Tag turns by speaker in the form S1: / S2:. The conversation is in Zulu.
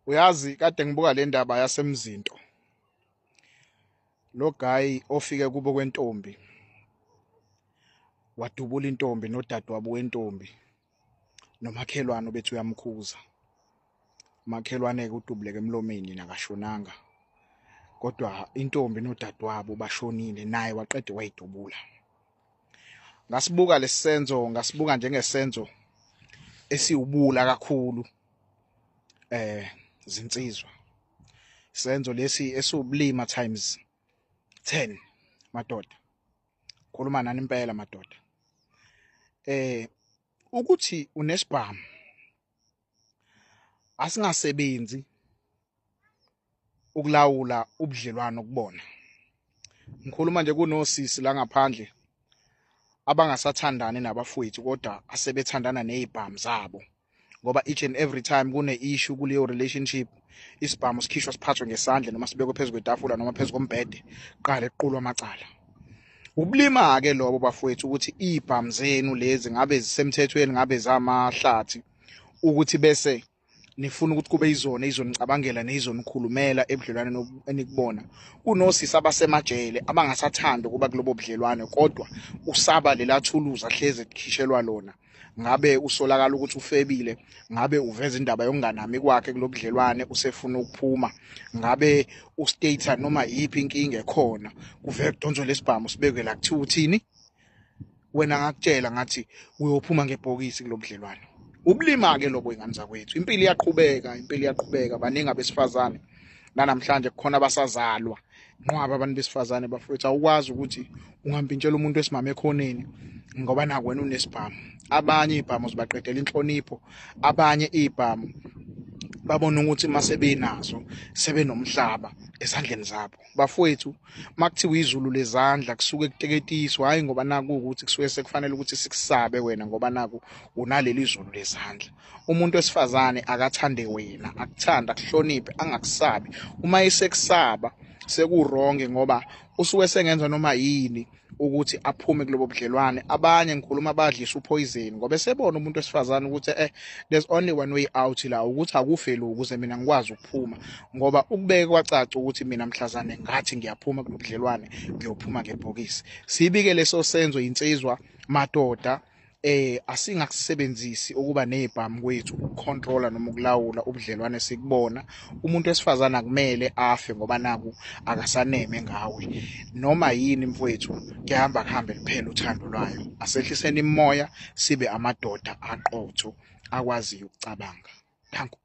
S1: Uyazi kade ngibuka le ndaba yaseMzinto. Lo guy ofike kubo kwentombi wadubula intombi nodadewabo wentombi nomakhelwane obethi uyamkhuza. Umakhelwane-ke udubuleke emlomeni nakashonanga, kodwa intombi nodadewabo bashonile naye waqede wayidubula. Ngasibuka lesisenzo, ngasibuka njengesenzo esiwubula kakhulu zinsizwa. Isenzo lesi esiwubulima times 10 madoda. Khuluma nani impela madoda. Ukuthi unesibhamu asingasebenzi ukulawula ubudlelwano kubona. Ngikhuluma nje kunosisi la ngaphandle abangasathandani nabafowethu kodwa asebethandana nezibhamu zabo, ngoba each and every time kune issue kuleyo relationship, isibhamu sikhishwa siphathwe ngesandla noma sibekwe phezu kwetafula noma phezu kombhede, qale kuqulwa amacala. Ubulima ke lobo bafowethu, ukuthi izibhamu zenu lezi ngabe zisemthethweni, ngabe zamahlathi, ukuthi bese nifuna ukuthi kube izona izonicabangela nezonikhulumela ebudlelwaneni enikubona. Kunosisi abasemajele abangasathandi ukuba kulobo budlelwane, kodwa usaba lela thuluzi ahleze ekhishelwa lona. Ngabe usolakala ukuthi ufebile, ngabe uveza indaba yokunganami kwakhe kulobudlelwane, usefuna ukuphuma, ngabe ustate noma yiphi inkinga ekhona, kuvele kudonswe lesibhamu sibekwe la, kuthiwa uthini wena? Ngakutshela ngathi uyophuma ngebhokisi kulobudlelwane. Ubulima ke lobo, ingane zakwethu. Impilo iyaqhubeka, impilo iyaqhubeka. Baningi abesifazane nanamhlanje, kukhona abasazalwa nqwaba abantu besifazane bafowethu. Awukwazi ukuthi ungampintshela umuntu wesimame ekhoneni ngoba naku wena unesibhamu. Abanye izibhamu zibaqedela inhlonipho, abanye izibhamu babona ukuthi mase benazo sebenomhlaba esandleni zabo. Bafowethu, makuthiwa izulu lezandla kusuke kuteketiswa, hayi ngoba naku ukuthi kusuke sekufanele ukuthi sikusabe wena ngoba naku unaleli zulu lezandla. Umuntu wesifazane akathande wena, akuthanda, akuhloniphe, angakusabi. Uma esekusaba sekuwrong, ngoba usuke sengenza noma yini ukuthi aphume kulobo budlelwane. Abanye ngikhuluma badlisa upoison ngoba esebona umuntu wesifazane ukuthi there's only one way out la, ukuthi akufe lo ukuze mina ngikwazi ukuphuma, ngoba ukubeke kwacaca ukuthi mina mhlazane ngathi ngiyaphuma kulobudlelwane ngiyophuma ngebhokisi. Sibike leso senzo insizwa madoda. Asingakusebenzisi ukuba nezibhamu kwethu ukucontrola noma ukulawula ubudlelwane sikubona. Umuntu wesifazane akumele afe ngoba naku akasaneme ngawe noma yini mfowethu. Kuyahamba kuhambe liphela uthando lwayo. Asehliseni imoya, sibe amadoda aqotho akwaziyo ukucabanga. Danko.